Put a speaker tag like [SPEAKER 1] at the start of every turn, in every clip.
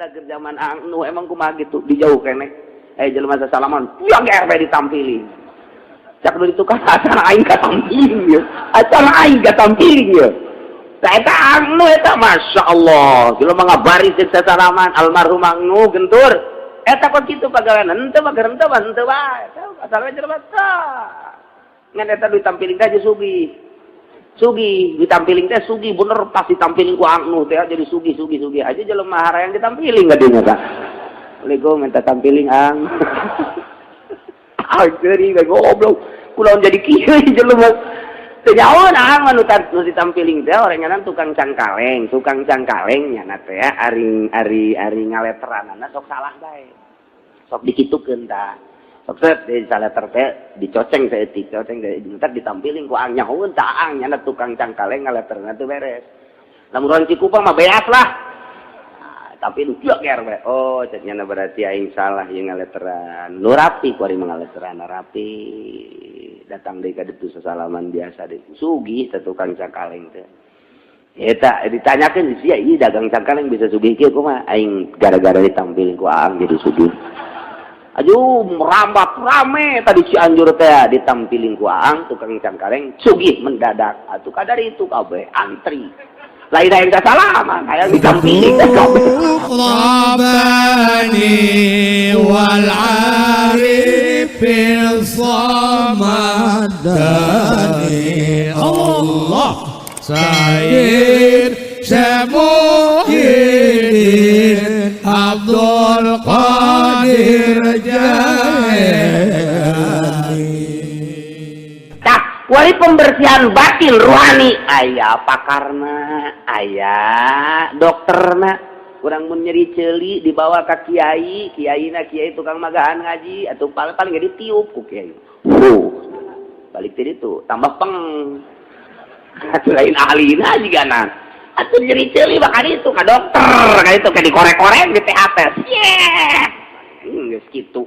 [SPEAKER 1] Eta keur zaman anu emang kumaha gitu di jauh keneh. Eh, jelema sasalaman, yang RW ditampiling. Cak nu ditukar acara aing katampiling ya. Acara aing katampiling ya. Tah eta anu eta Masya Allah. Jelema ngabaris jeung sasalaman almarhum anu gentur. Eta kok kitu pagawean henteu mah henteu mah henteu wae. Asal we jelema tah. Ngan eta ditampiling teh sugih. Sugih ditampiling teh sugih bener pas ditampiling ku anu teh jadi sugih sugih sugih aja jelema harayang ditampiling ka dinya tah. Assalamualaikum, minta tampiling ang. Ah, geuring goblok. Kunaon jadi kieu jelema. Teu nyaho ang anu nu ditampiling teh orangan tukang cangkaleng nya teh ari ari ari ngaleteranana sok salah bae. Sok dikitukeun tah. Sok set di saleter teh dicoceng saeutik, coceng entar ditampiling ku ang nyahoeun tah ang nya tukang cangkaleng ngaleterna teu beres. Lamun urang Cikupa mah beas lah. Tapi nu ger we. Oh, cek nya berarti aing salah ieu ngaleteran. Nu rapi ku ari ngaleteran rapi. Datang deui ka ditu sasalaman biasa deui. Sugih teh tukang cangkaleng teh. Eta ditanyakeun sia ieu dagang cangkaleng bisa sugih kieu kumaha? Aing gara-gara ditampiling ku aang jadi sugih. Aduh, merambat rame tadi Cianjur teh ditampiling ku aang tukang cangkaleng sugih mendadak. Atuh kadar itu kabeh antri. Lain yang salaman, hayang ditampiling teh kabeh.
[SPEAKER 2] رباني والعارف الصمداني الله سيد Muhyiddin Abdul Qadir Jailani.
[SPEAKER 1] Tah, wali pembersihan batin ruhani aya pakarna, aya dokterna. Kurang mun nyeri ceuli dibawa ka kiai, kiaina kiai tukang magahan ngaji atau paling paling ge ditiup ku kiai. Balik tadi itu tambah peng. Atuh lain ahlina juga nah. Atuh nyeri ceuli bakal itu ka dokter, ka itu ka dikorek-korek di THT. Yeah. Geus kitu.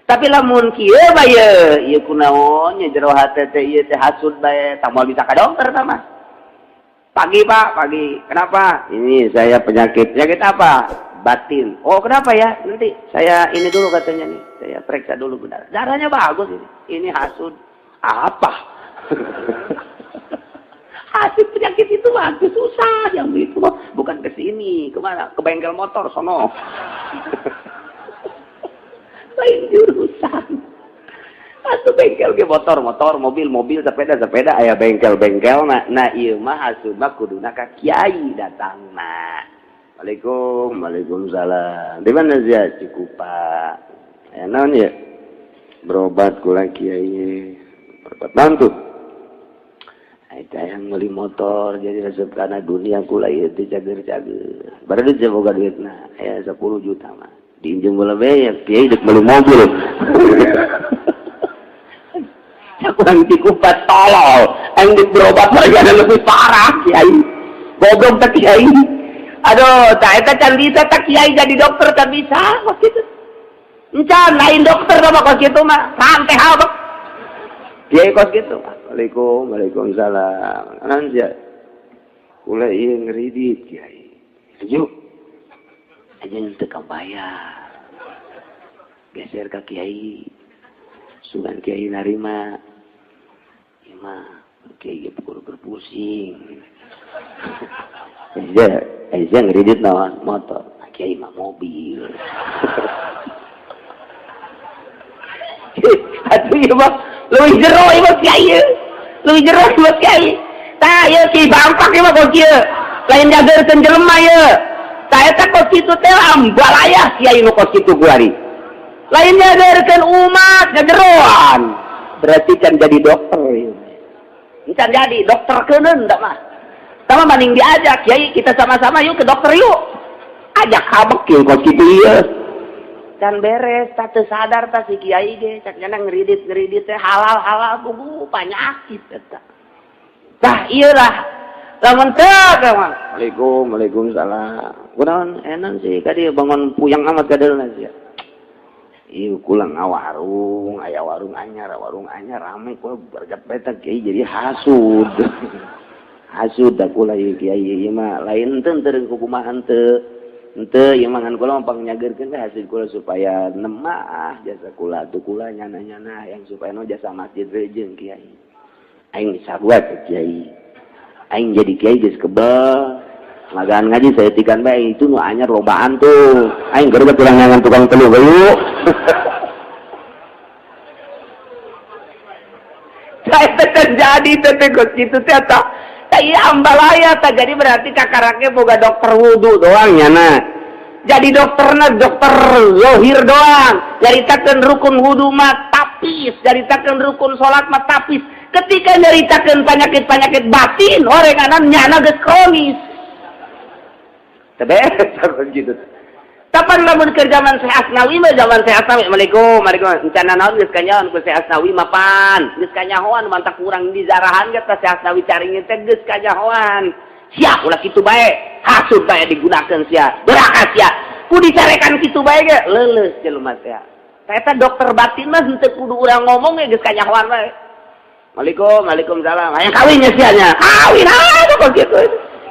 [SPEAKER 1] Tapi lamun kieu bae ieu kunaon nya jero hate teh ieu teh hasud bae, tah moal bisa ka dokter tah mah. Pagi, Pak, pagi. Kenapa? Ini saya penyakit. Penyakit apa? Batin. Oh, kenapa ya? Nanti saya ini dulu katanya nih. Saya periksa dulu benar. Darahnya bagus ini. Ini hasud. Apa? Hasud penyakit itu bagus susah yang itu bukan ke sini, kemana? Ke bengkel motor sono. Lain jurusan. Atuh bengkel ge motor, motor, mobil, mobil, sepeda, sepeda, aya bengkel-bengkel nah, nah ieu mah hasud mah kuduna ka kiai datangna. Waalaikum, waalaikumsalam. Di mana sih Cikupa? Ya naon ya? Berobat kula kiai. Berobat naon tuh? Eta yang beli motor jadi resep karena dunia kula ieu teh cager-cager. Baru duit boga duitna, aya 10 juta mah. Diinjem bola ya, kiai dek beli mobil. Kurang Cikupa tolol, yang berobat mereka lebih parah kiai. Goblok tak kiai. Aduh, tak eta can bisa tak kiai jadi dokter kan bisa kok gitu. Encan lain dokter mah kos kitu mah, santai habek. Kiai kos kitu. Waalaikum, waalaikumsalam. Naon sia? Kula ieu ngeridit kiai. Yuk. Aja teu kabayar. Geser ka kiai. Sugan kiai narima. Ieu mah kiai ge pukul berpusing. Aja, aja ngeridit naon motor. Nah, kiai mah mobil. Atuh ieu mah leuwih jero ieu mah kiai. Leuwih jero ieu mah kiai. Tah ieu ki bangpak ieu mah kos kieu. Lain jageurkeun jelema ieu. Tah eta kos kitu teh ambalayah kiai nu kos kitu kuari. Lain nyageurkeun umat ngajeroan. Berarti kan jadi dokter ieu. Can jadi dokter keuneun da mah. Sama mending diajak, kiai kita sama-sama yuk ke dokter yuk. Ajak habek kieu kos kitu ieu. Can beres, tak teu sadar tah si kiai ge, cak nyana ngeridit-ngeridit teh halal-halal bubu penyakit eta. Tah ieu lah. Lamun teu mah. Waalaikum, waalaikumsalam. Kunaon enak sih ka dieu bangun puyang amat ka dieu sia. Ieu kula ngawarung, aya warung anyar rame kula berjepet kiai jadi hasud. Hasud da kula ieu kiai ieu mah lain teu teu kumaha teu. Henteu ieu mah ngan kula mah pangnyageurkeun we hasil kula supaya nemah jasa kula tuh kula nyana-nyana yang supaya no jasa masjid jeung kiai. Aing sarua teh kiai. Aing jadi kiai geus kebel. Magaan ngaji saya tikan bae itu nu anyar lobaan tuh. Aing geus kurang nyangan tukang telu geus. Saya terjadi teh kos kitu teh tah. Tah ieu ambalaya tah, jadi berarti kakaraknya boga dokter wudu doang nyana. Jadi dokterna dokter zohir doang. Nyaritakeun rukun wudu mah tapis, nyaritakeun rukun salat mah tapis. Ketika nyaritakeun penyakit-penyakit batin, orenganan nyana geus kronis. Teu beres gitu. Kapan lamun keur zaman Syekh Asnawi mah, zaman Syekh Asnawi, Assalamualaikum, Waalaikumsalam. Encana naon geus kanyahoan ku Syekh Asnawi mapan. Geus kanyahoan mantak kurang dizarahan ge teh Syekh Asnawi caringin teh geus kanyahoan. Sia ulah kitu bae, hasud bae digunakeun sia. Doraka sia. Ku dicarekan kitu bae ge leuleus jelema teh. Eta dokter batin mah henteu kudu urang ngomong ge geus kanyahoan bae. Waalaikum, waalaikumsalam. Hayang kawin nya sia nya. Kawin ah kok kitu.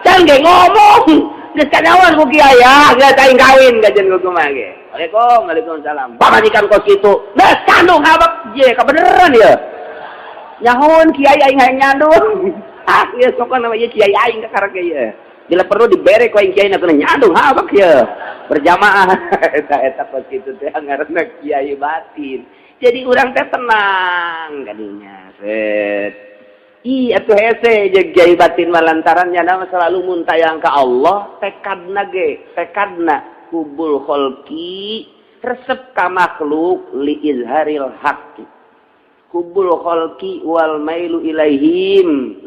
[SPEAKER 1] Can ge ngomong. Geus kanyahoan ku kiai ya, geus aing kawin gajen ku kumaha ge. Waalaikum, waalaikumsalam. Pamajikan kos kitu. Geus kandung habak je kabeneran ya. Nyahoan kiai aing hayang nyandung. Ah, geus pokona mah ieu kiai aing kakarek ge ieu. Bila perlu dibere ku aing kiai na nyandung habak ye. Berjamaah eta eta kos kitu teh ngaranna kiai batin. Jadi urang teh tenang kadinya. Set. Ih, atuh hese jeung kiai batin mah lantaran nya mah selalu muntayang ka Allah, tekadna ge, tekadna kubul kholqi resep ka makhluk li izharil haqqi. Kubul kholqi wal mailu ilaihim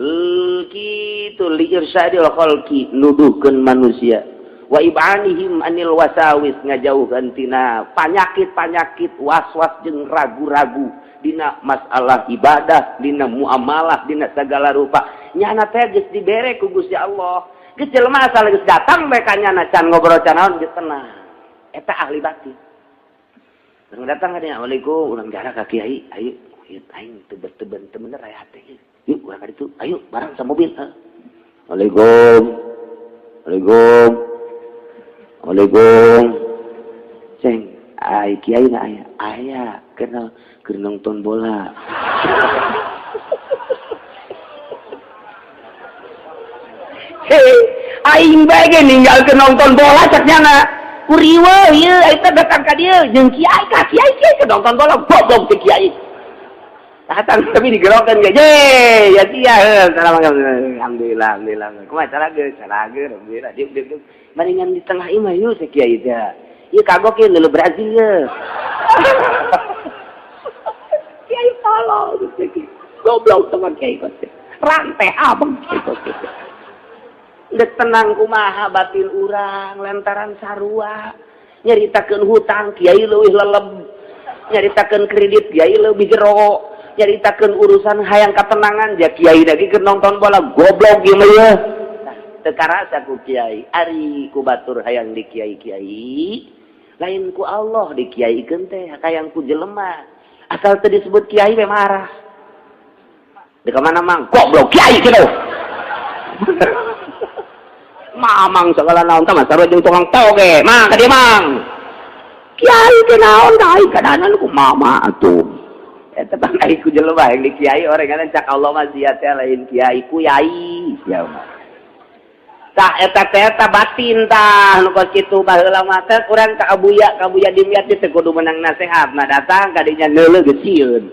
[SPEAKER 1] kitu li irsyadil kholqi nuduhkeun manusia wa ibanihim anil wasawis ngajauhkeun tina panyakit-panyakit was-was jeung ragu-ragu dina masalah ibadah, dina muamalah, dina segala rupa. Nyana teh geus dibere ku Gusti Allah. Geus jelema asal geus datang bae ka nyana can ngobrol can naon geus tenang. Eta ahli batin. Urang datang ka dinya, Assalamualaikum, urang jarak ka kiai, ayo, ieu aing teu teu bener aya hate. Yuk urang ka ditu, ayo bareng sa mobil. Assalamualaikum. Assalamualaikum. Assalamualaikum. Ceng, ai kiai na aya. Aya, kenal keur nonton bola. Hei, aing bae ge ninggalkeun nonton bola cek nyana. Ku riweuh ieu aing teh datang ka dieu jeung kiai ka kiai kiai keur nonton bola goblok teh kiai. Datang tapi digerokan ge. Ye, ya sia heuh, alhamdulillah, alhamdulillah. Kumaha cara ge? Cara ge, alhamdulillah. Diuk diuk diuk. Maringan di tengah imah yeuh teh kiai teh. Ieu kagok ieu leuleuh Brazil ye. Kiai tolong goblok teman kiai kos rantai abang kiai kos dek tenang kumaha batin urang lantaran sarua nyaritakeun hutang kiai leuwih leleb, nyaritakeun kredit kiai leuwih jero, nyaritakeun urusan hayang katenangan ja kiai lagi keur nonton bola goblok ieu mah ye. Teu karasa ku kiai ari ku batur hayang di kiai-kiai lain ku Allah dikiaikeun teh hayang ku jelema asal teu disebut kiai we marah. Di mana mang goblok kiai kitu. Mamang segala naon tah sarua jeung tukang toge. Mang ka dieu mang. Kiai teh naon da aing kadanan ku mama atuh. Eta tah aing ku jelema yang di kiai orengan cak Allah mah sia teh lain kiai ku yai sia mah. Tah eta teh eta batin tah nu kos kitu baheula mah teh urang ka Abuya Dimyati teh kudu menang nasehat. Nah datang ka dinya neuleuh geus sieun.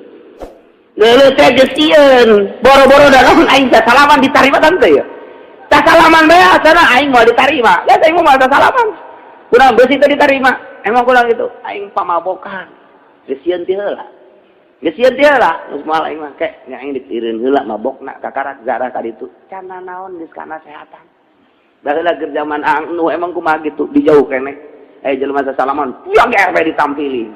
[SPEAKER 1] Neuleuh teh geus sieun. Boro-boro da naon aing teh salaman ditarima teh ya. Tah salaman bae asana aing moal ditarima. Ya aing moal salaman. Kurang beusi teh ditarima. Emang kurang itu aing pamabokan. Geus sieun ti heula. Geus sieun ti heula. Geus moal aing mah ke nya aing ditireun heula mabokna kakarak zarah ka ditu. Can naon geus kana sehatan. Baheula keur zaman anu emang kumaha gitu dijauh keneh. Jelema sasalaman, tiang ge bae ditampiling.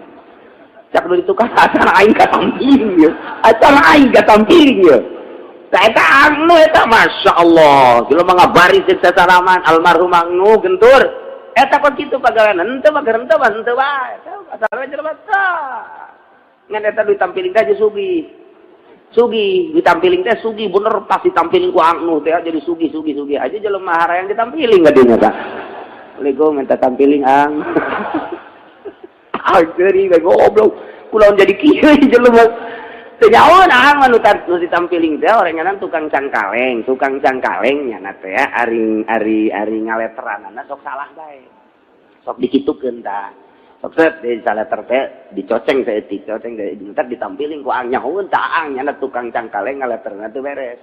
[SPEAKER 1] Cak nu ditukar acara aing katampiling ye. Acara aing katampiling ye. Tah eta anu eta Masya Allah. Jelema ngabaris jeung sasalaman almarhum anu gentur. Eta kok kitu pagawean henteu mah henteu mah henteu bae. Eta asal jelema tah. Ngan eta ditampiling teh sugih. Sugih ditampiling teh sugih bener pas ditampiling ku anu teh jadi sugih sugih sugih aja jelema harayang ditampiling ka dinya tah. Assalamualaikum, minta tampiling ang. Ageuri we, goblok. Kunaon jadi kieu jelema? Teu nyaho ang anu nu ditampiling teh orenganan tukang cangkaleng, tukang cangkaleng nya teh ari ari ari ngaleteranana sok salah bae. Sok dikitukeun tah. Sok set di saleter teh dicoceng saeutik, coceng entar ditampiling ku ang, nyahoeun tah ang nya tukang cangkaleng ngaleterna teu beres.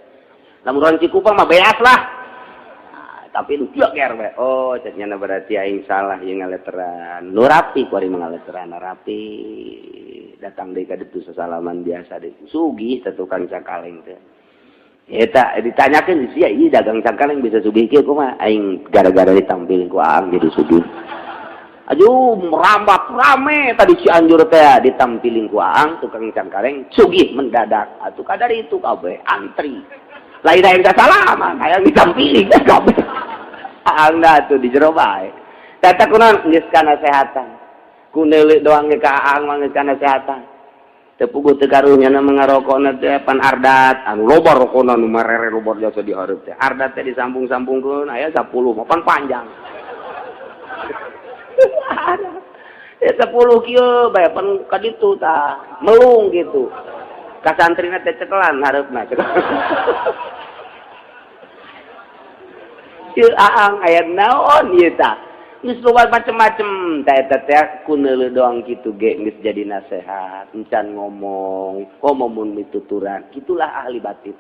[SPEAKER 1] Lamun urang Cikupang mah beas lah. Nah, tapi nu kieu ger we. Oh, cek nyana berarti aing salah ieu ngaleteran. Nu rapi ku ari ngaleteran rapi. Datang deui ka ditu sasalaman biasa deui. Sugih teh tukang cangkaleng teh. Eta ditanyakeun, sia ieu dagang cangkaleng bisa sugih kieu kumaha? Aing gara-gara ditampiling ku aang jadi sugih. Aduh, merambat rame tadi Cianjur teh, ditampiling ku aang tukang cangkaleng sugih mendadak. Atuh kadar itu kabeh antri. Lain hayang salaman, hayang ditampiling kabeh. Aang dah tuh di jero bae. Tata kunaon geus kanasehatan. Ku neuleuk doang ge ka aang mah geus kanasehatan. Teu puguh teu karunya na ngarokona teh pan ardat anu loba rokona nu marere loba jasa di hareup teh. Ardat teh disambung-sambungkeun aya 10 mah pan panjang. Ya 10 kieu bae pan ka ditu tah melung gitu. Ka santrina teh cekelan hareupna. Ieu aang aya naon ieu tah? Geus loba macem-macem tah eta teh ku neuleuh doang kitu ge geus jadi nasehat, encan ngomong, komo mun mituturan. Kitulah ahli batin.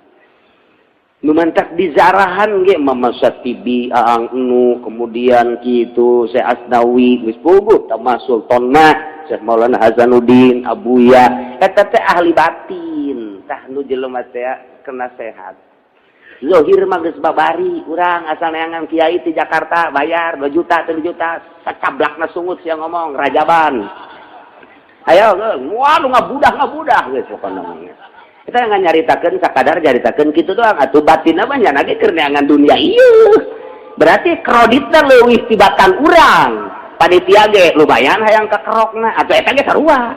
[SPEAKER 1] Nu mantak dizarahan ge Mama Satibi, Aang Nu, kemudian kitu Syekh Asnawi geus puguh tamasuk Tonah, Syekh Maulana Hasanuddin, Abuya, eta teh ahli batin. Tah nu jelema teh kena sehat. Zohir mah geus babari urang asal neangan kiai di Jakarta bayar 2 juta 3 juta sacablakna sungut sia ngomong rajaban. Ayo waduh ngabudah ngabudah geus pokona mah. Kita nggak nyaritakeun sakadar nyaritakeun kitu doang, atuh batinna mah nya ge keur neangan dunia ieu. Berarti kreditna leuwih tibatan urang. Panitia ge lumayan hayang kakerokna atuh eta ge sarua.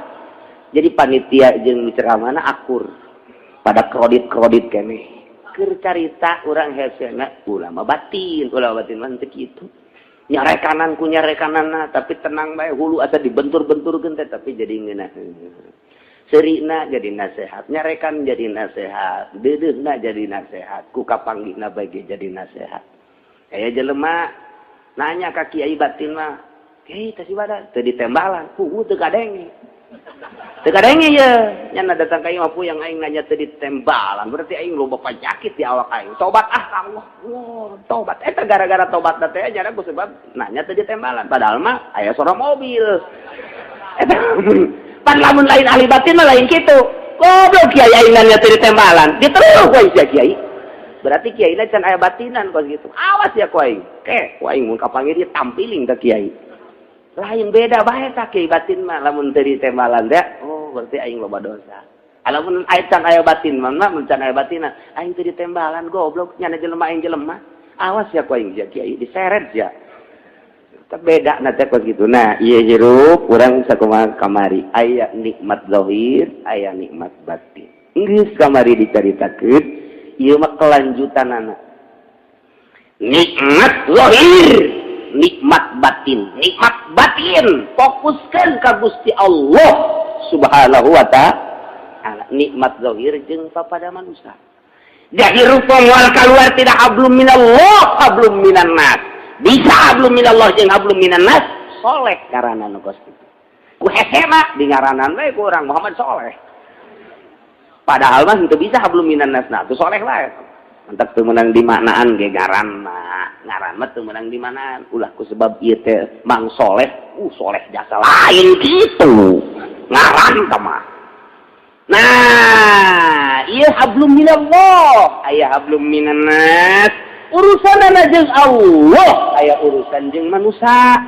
[SPEAKER 1] Jadi panitia jeung ceramahna akur pada kredit-kredit keneh. Keur carita urang hesena ulama batin mah teu kitu. Nyarekanan ku nyarekanana tapi tenang bae, hulu asa dibentur-benturkeun teh tapi jadi ngeunah. Serina jadi nasehat, nyarekan jadi nasehat, deudeuhna jadi nasehat, ku kapanggihna bae ge jadi nasehat. Aya jelema nanya ka kiai batin mah, "Kiai teh ibadah teu ditembalan, puguh teu kadenge." Teu kadenge ye, nya datang ka imah puyang aing nanya teu ditembalan, berarti aing loba penyakit di awak aing. Tobat ah ka Allah. Wah, tobat. Eta gara-gara tobat teh nya ku sebab nanya teu ditembalan, padahal mah aya suara mobil. Eta pan lamun lain ahli batin mah lain kitu. Goblok kiai aing nanya teu ditembalan, diterus ku aing sia kiai. Berarti kiai can aya batinan kos gitu. Awas ya ku aing. Ke, ku aing mun kapanggih dia tampiling ka kiai. Lain beda bae tah kiai batin mah lamun teu ditembalan teh, oh berarti aing loba dosa. Lamun aya can aya batin mah, mun can aya batina, aing teu ditembalan goblok nyana jelema aing jelema. Awas ya ku aing sia kiai diseret sia. Beda nanti kos gitu. Nah, iya hirup urang sakumaha kamari aya nikmat zahir, aya nikmat batin. Geus kamari dicaritakeun, ieu mah kelanjutanana. Nikmat zahir, nikmat batin, nikmat batin fokuskan ka Gusti Allah Subhanahu wa ta'ala. Nikmat zahir jeung papada manusia. Jadi rupa moal keluar tidak hablum minallah, hablum minan nas. Bisa hablum minallah jeung hablum minan nas, soleh karana nu kos kitu. Ku hese mah di ngaranan we ku urang Muhammad Soleh. Padahal mah henteu bisa hablum minan nas, nah tuh soleh wae. Mantap teu meunang dimaknaan ge ngaran mah. Ngaran mah teu meunang dimaknaan. Ulah ku sebab ieu teh Mang Soleh, soleh jasa lain kitu. Ngaran tah mah. Nah, ieu hablum minallah, aya hablum minan nas. Urusan jeung Allah, aya urusan jeung manusia.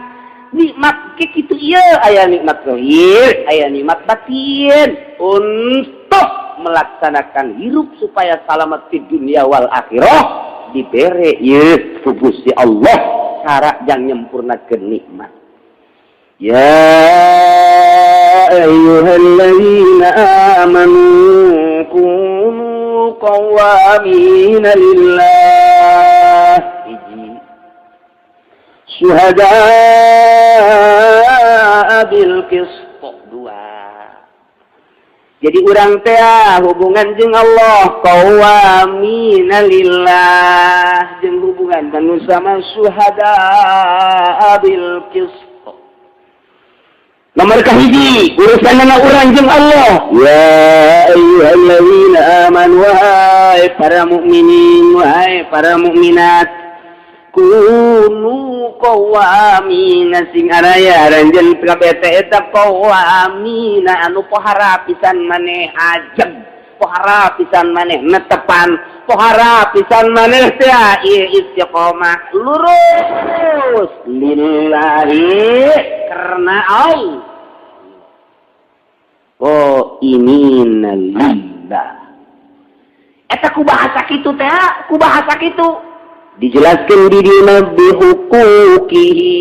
[SPEAKER 1] Nikmat ke kitu ieu, aya nikmat zahir, aya nikmat batin untuk melaksanakan hirup supaya selamat di dunia wal akhirah dibere ieu ku Gusti Allah cara yang nyempurnakeun nikmat. Ya ayyuhalladzina amanu kunu qawwamina lillah. Hiji. Syuhada bil qist dua. Jadi urang teh hubungan jeung Allah qawwamina lillah, jeung hubungan manusia mah syuhada bil qist. Nomor kahiji urusan urang jeung Allah. Ya ayyuhalladzina amanu, wahai para mukminin, wahai para mukminat, kunu qawwamina, sing araya aranjeun kabeh teh eta qawwamina, anu pohara pisan maneh ajeg, pohara pisan maneh netepan, pohara pisan maneh teh ieu istiqomah lurus lillahi karena Allah. Oh, ini lillah eta ku bahasa kitu teh, ku bahasa kitu dijelaskan di dina bihuquqihi,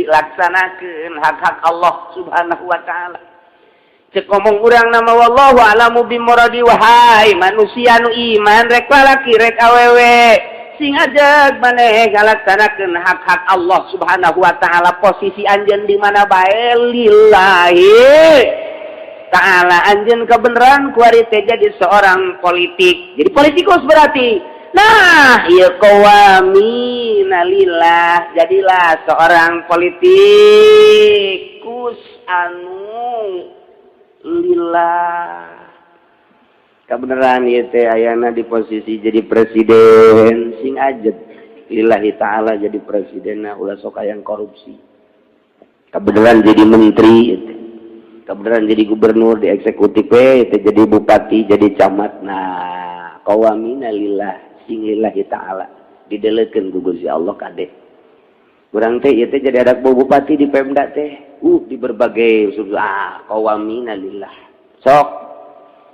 [SPEAKER 1] laksanakeun hak-hak Allah Subhanahu wa taala. Cek ngomong urang nama wallahu a'lamu bimuradi. Wahai manusia nu iman, rek lalaki rek awewe, sing ajeg maneh ngalaksanakeun hak-hak Allah Subhanahu wa taala. Posisi anjeun di mana bae, lillahi ta'ala. Anjeun kebenaran kuari teh jadi seorang politik, jadi politikus berarti. Nah, ieu qawwamina lillah, jadilah seorang politikus anu lillah. Kebenaran ieu teh ayana di posisi jadi presiden, sing ajeg lillahi ta'ala jadi presiden, nah, ulah sok hayang korupsi. Kebenaran jadi menteri itu, kebenaran jadi gubernur di eksekutif itu, jadi bupati, jadi camat. Nah, qawwamina lillah, sing lillahi ta'ala, didelekeun ku Gusti Allah kade urang teh ieu teh jadi ada bupati di Pemda teh, di berbagai, ah, qawwamina lillah. Sok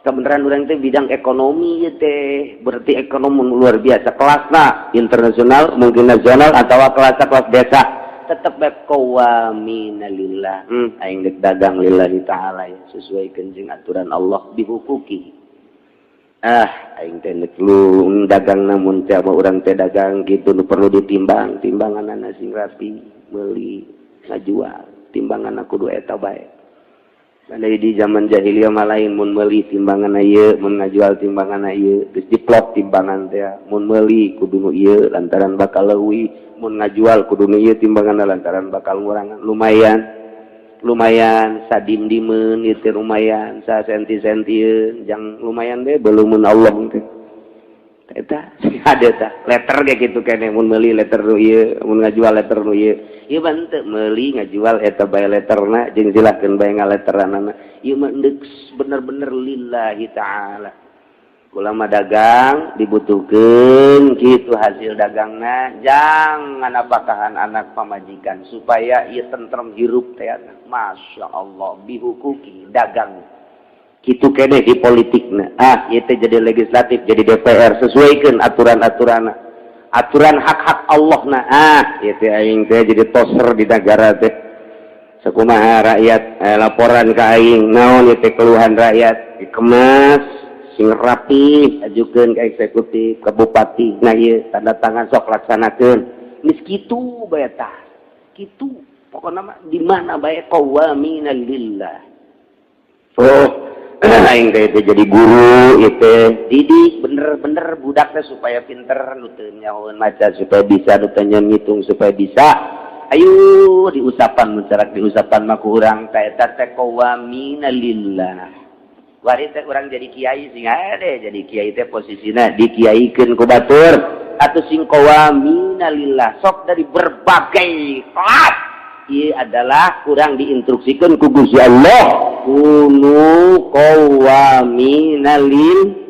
[SPEAKER 1] kebenaran urang teh bidang ekonomi ieu teh, berarti ekonomi luar biasa kelasna internasional, mungkin nasional atau kelas kelas desa, tetep bae qawwamina lillah. Aing dek dagang lillahi ta'ala ya, sesuai jeung aturan Allah bihuquqi. Ah, aing teh lu dagang, namun teh urang teh dagang gitu nu perlu ditimbang, timbangan sing rapi, meuli ngajual timbangan kudu eta bae. Dari di zaman jahiliyah mah lain, mun meuli timbangan ieu, mun ngajual timbangan ieu, terus diplok timbangan teh. Mun meuli kudu nu ieu lantaran bakal leuwih, mun ngajual kudu nu ieu timbangan lantaran bakal ngurangan. Lumayan, lumayan sadim-dimeun ieu teh, lumayan sa senti-sentieun, jang lumayan deh belumun Allah teh. Eta ada tah letter kayak gitu kene, mun meuli letter nu ieu, mun ngajual letter nu ieu. Ieu mah henteu, meuli ngajual eta bae letterna jeung silakeun bae ngaletteranana. Ieu mah endek bener-bener lillahi ta'ala. Ulama dagang dibutuhkeun kitu hasil dagangna jangan apakahan anak pamajikan supaya ieu tentrem hirup teh. Masya Allah, bihuquqi dagang gitu kene di politikna. Ah, ieu teh jadi legislatif, jadi DPR, sesuaikan aturan-aturan, aturan hak-hak Allah. Nah, ah, ieu teh aing teh jadi toser di negara teh, sakumaha rakyat laporan ke aing, naon ieu teh keluhan rakyat, dikemas sing rapi, ajukeun ke eksekutif, ke bupati. Nah, ieu tanda tangan, sok laksanakeun. Geus kitu bae tah, kitu pokokna mah di mana bae qawwamina lillah. Oh, aing teh jadi guru itu didik bener-bener budak teh supaya pinter, nu teu nyahoeun maca supaya bisa, nu teu ngitung supaya bisa. Ayo diusapan, mencarak diusapan mah ku urang teh, eta teh qawwamina lillah. Wari teh urang jadi kiai, sing ade jadi kiai teh posisina dikiaikeun ku batur atau sing qawwamina lillah. Sok dari berbagai kelas ieu adalah kurang diinstruksikan ku Gusti Allah, kunu qawwamina lil